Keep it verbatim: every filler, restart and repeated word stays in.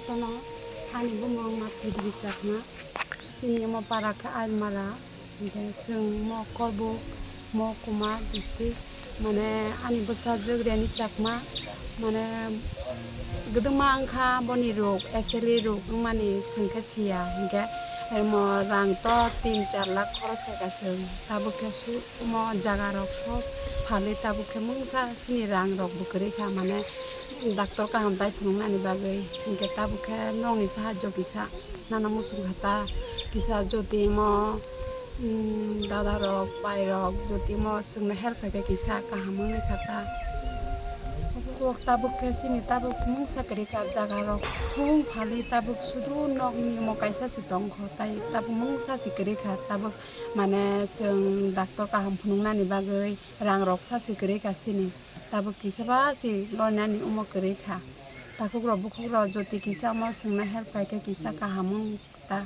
Tono ani bumung ma Pidri Chakma, sini mo para khe Ailmara, hingke chwng mo Korbuk, mo Kuma district, mane ani bwsajwk Reni Chakma, mane gwdwma wngkha boni rok, S L E rok wngmani chwngkhe siya, hingke mo rang to tin char lakh khoros khaikha chwng, tabuk khe su-, mo jaga rok sob phalwi tabuk khe mungsa sini rang rok bo kwrwi kha, mane doctor kaham tai phunuknani bagwi, hingke tabuk khe nokni sahajyo kisa nana muchung kha ta, kisa jotimo, mm, dada rok, bai rok, jotimo chwngno help khaikhe kisa kaham wngwi kha ta. Tabuk khe chini tabuk mungsa kwrwi kha, jaga rok khung phalwi tabuk sudu nokni omo kaisa se tongkho, tai tabuk mungsa se kwrwi kha, tabuk mane chwng doctor kaham phunuknani bagwi rang rok sa se kwrwi kha chini, tabuk kisa ba se loinani omo kwrwi kha. Takhuk rok bukhuk rok jotoi kisa omo chwngno help khaikhe kisa kaham wng ta.